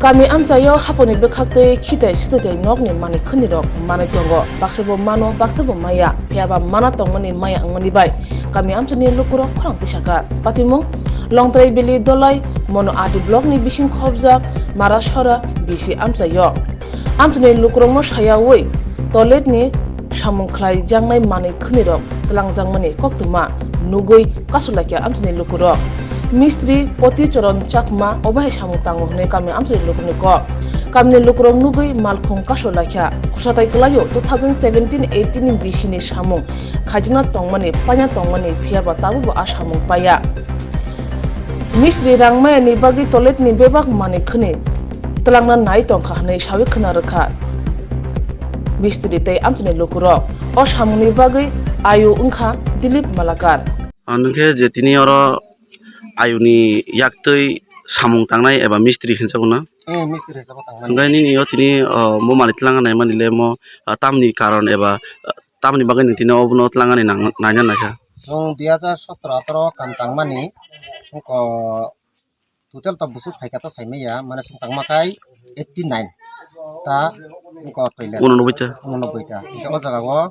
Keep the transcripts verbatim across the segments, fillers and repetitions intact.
Kami amchaio haponi bwkhaktwi khitai swtwi nokni manwi khwnirok manwi tongo. Baksa bo mano, baksa bo maya. Phiya ba mana tongmani maya wngmani bai kami amchaini lukurok khorang tisaka. Patimung Longtrai Valley Dolai Mono Adi blockni bising khobjak Marasora B C amchaio. Amchaini lukurokno sayawi toiletni samung khlaijaknai manwi khwnirok twlangjakmani koktwma nugwi kasulaikha amchaini lukurok. Mistri Poti Choron Chakma obo hai samung tango hwnwi kami amchaini lukurokni kok. Kamini lukurok nugwi malkhung kasulaikha. Khwsatai kwlaio two thousand seventeen eighteen ni bisini samung khaijakna tongmani, paina tongmani, phiya ba tabukbo a samung paiya. Mistri rang mayani bagwi toiletni bebak manwi khwnwi twlangna nai tongkha hwnwi sawi khwna rwkha mistri tei amchaini lukurok. O samungni bagwi ayu wngkha Dilip Malakar. Ang nungkhe je tini oro ayuni yaktwi samung tangnai eba mistri hinjago na? Eh, mistri hinjago tangmani. Hwnkhe nini o tini, o, mo manwi twlangna naimani le mo, ah, tamni karon eba, ah, tamni bagwi nwng tini obono twlangani nang-, naina naikha? Chwng dui hazar sotro atoro kam tangmani, wngkha total to busuk phaikha to saimaya, mane chwng tangma khai eighty nine ta, wngkha toilet. Unonobboi ta. Unonobboi ta. Hwnkhe o jaga o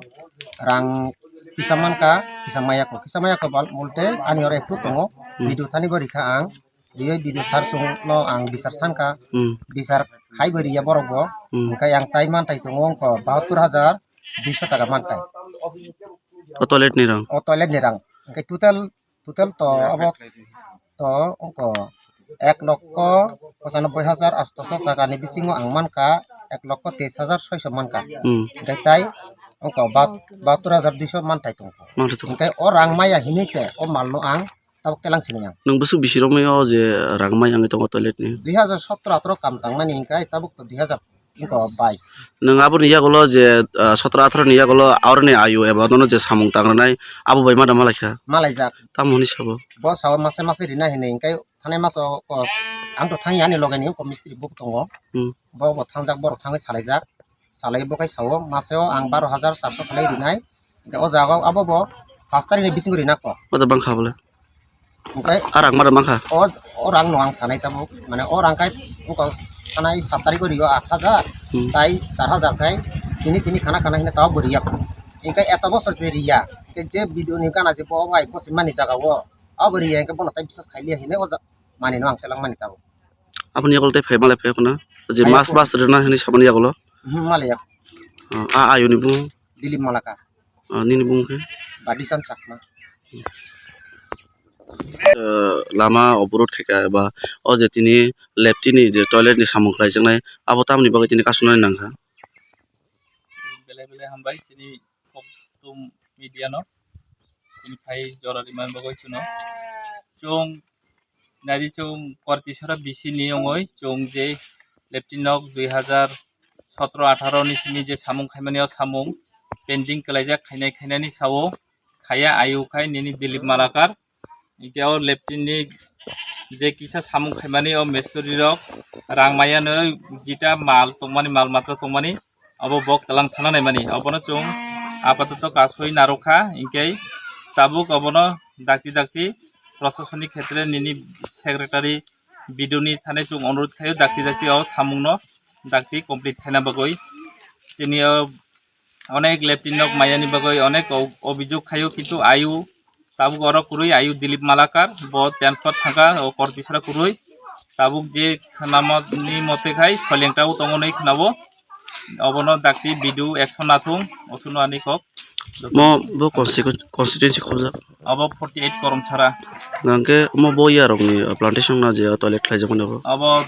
rang kisa mankha, kisa mayakho. Kisa mayakho bal-, bolte ani oro approve tongo. Hmm. Video thani bo rikha ang. Riwi video sir chwng no ang bisar sankha. Hmm. Bisar khai bo riya borok bo. Hmm. Hwnkhe ang tai mantai tongo wngkha bahattor hajar duiso taka mantai. O toilet ni rang? O toilet ni rang. Hwnkhe total Total to abo to wngkha ek lokho pochanobboi hajar atso taka ni bisingo ang mankha ek lokho teis hajar soiso mankha. Hmm. Hwnkhe tai wngkha bat-, bahattor hajar duiso manthai tongkha. Manthai tongkha. Hwnkhe o rang maya hinwi se o malno ang tabuk telang sini ang. Nwng bwswk bisi romwi o je rang maya wngwi tongo toilet ni? Dui hajar sotro atoro kam tangmani hwnkhe tabuk to dui hajar wngkha bais. Nwng aboni yagulo je, ah, sotro atoro ni yagulo aroni ayu eba nono je samung tangrwnai abo bai ma da malaikha? Malaijak. Tamo hwnwi sabo? Bo sao mase mase rina hinwi hwnkhe thanai maso kos ang to thangya ani loge ni wngkha mistri bo tongo. Hmm. Bo bo thangjak borok thangwi salaijak. Salai bo khai sao maseo ang baro hajar charso khalai rinai. Hwnkhe o jaga o abo bo pash tarikh ni bisingo rina kok. Bo to bangkha bole. Hwnkhe a rang ma rang mankha? O, o rang no ang sanai tabuk, mane o rang khai wngkha thanai sat tarikh o rio aat hajar, hmm, tai char hajar khai tini tini khana khana hino tabuk bo riya. Hwnkhe eto bosor je riya, hwnkhe je video ni gana je bo bai bosi mani jaga o, abo riya hwnkhe bono tai biswas khai liya hino o ja-, mani no ang telang mani tabuk. Aboni yagulo tai phai malai phai khuna, je mas, mas rwna hinwi samani yagulo. Hmm, malai yak. Oh, a ayuni bumung? Dilip Malakar. Ah, nini bumung khe? Badisan Chakma. Eh, lama oborot khaika eba o je tini leptini je toilet ni samung khlaijaknai abo tamoni bagwi tini kasumnani nangkha? Belai belai hambai chini Khoktum media no. Chini phai jora rimani bagwi chwngno. Chwng Naidi chwng Kortisora B C ni wngwi chwng je leptin nok dui hazar sotro atharo ni simi je samung khaimani o samung pending kwlaijak khainai khainani sao khaya ayu khai nini Dilip Malakar. Hwnkhe o leptin ni je kisa samung khaimani o mistri rok rang maya no jita mal tongmani mal mata tongmani Obo bo kwlang thana naimani, obono chwng apatoto kasui narwkha, hinkhe tabuk obono dakti dakti proshasoni khetre nini secretary B D O ni thani chwng onurodh khaio, dakti dakti o samungno dakti complete khaina bagwi. Chini o onek leptin nok mayani bagwi onek o-, obijog khaio, kintu ayu Tabuk oro kwrwi ayu Dilip Malakar, bo transfer thangkha o Korpisra kwrwi. Tabuk je khnamani mote khai Soilengtao tongo hinwi khnao. Obono dakti B D O action nathung, osuno ani kok. Mo bo constitu-, constituency khobjak? Obo forty eight Koromsara. Hwnkhe omo bo yarokni plantation na je toilet khlaijakmani obo? Obo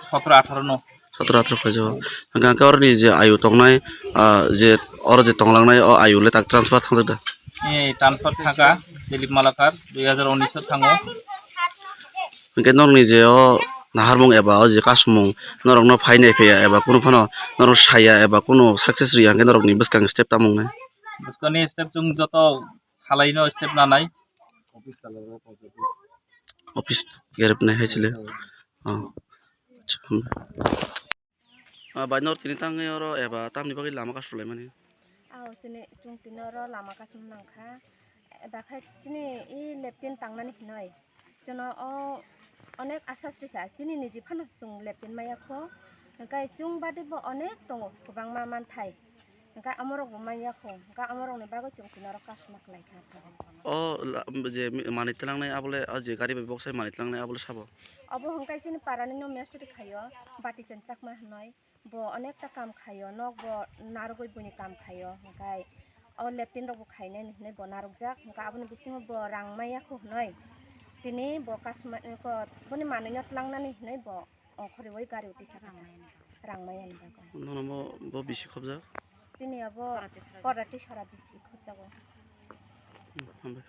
sotro atharo no. Sotro atharo khlaijago. Hwnkhe, hwnkhe oroni je ayu tongnai, ah, je oro je tonglangnai o ayu le tak transfer thangjak da? Eh, transfer thangkha, Dilip Malakar, dui hazar unis o thango. Hwnkhe norokni je o naharmung eba o je kasumung norokno phai nai phaiya eba kunu phano norok saya eba kunu success riya hwnkhe norokni bwskang step tamo wngnai? Bwskangni step chwng joto salaino step nanai. Office gerepnai hai chile. Oh. Acha, hambai. Ah, bai nor tini tangwi oro eba tamni bagwi lama kasulaimani? Aw, chini chwng tini oro lama kasum nangkha. Eba khai chini i leptin tangnani hinoi. Chwngno o Onek asas rikha, chini niji phano chwng lepin maya kho, hwnkhe chwng bade bo onek tongo kwbangma manthai, hwnkhe amorok bo manya kho, hwnkhe amorokni bagwi chwng tini oro kasma khlai kha. O la-, je mi-, manwi tlangnai abole, o je gari bai boksai manwi tlangnai abole sabo? Obo hwnkhe chini parani no mistri khaio, Bati Chand Chakma hinwi. Bo onekta kam khaio, nok bo narwgwi buini kam khaio, hwnkhe o leptin rok bo khainai hinwi bo narwkjak, hwnkhe aboni bisingo bo rang maya kho hinwi tini bo customer ko boni manwino tlangnani hinwi bo ongkhorwi gari utisa kha, rang maya ni bagwi. Nono bo, bo bisi khobjak? Chini abo Korati sora bisi khobjago. Hmm, hambai.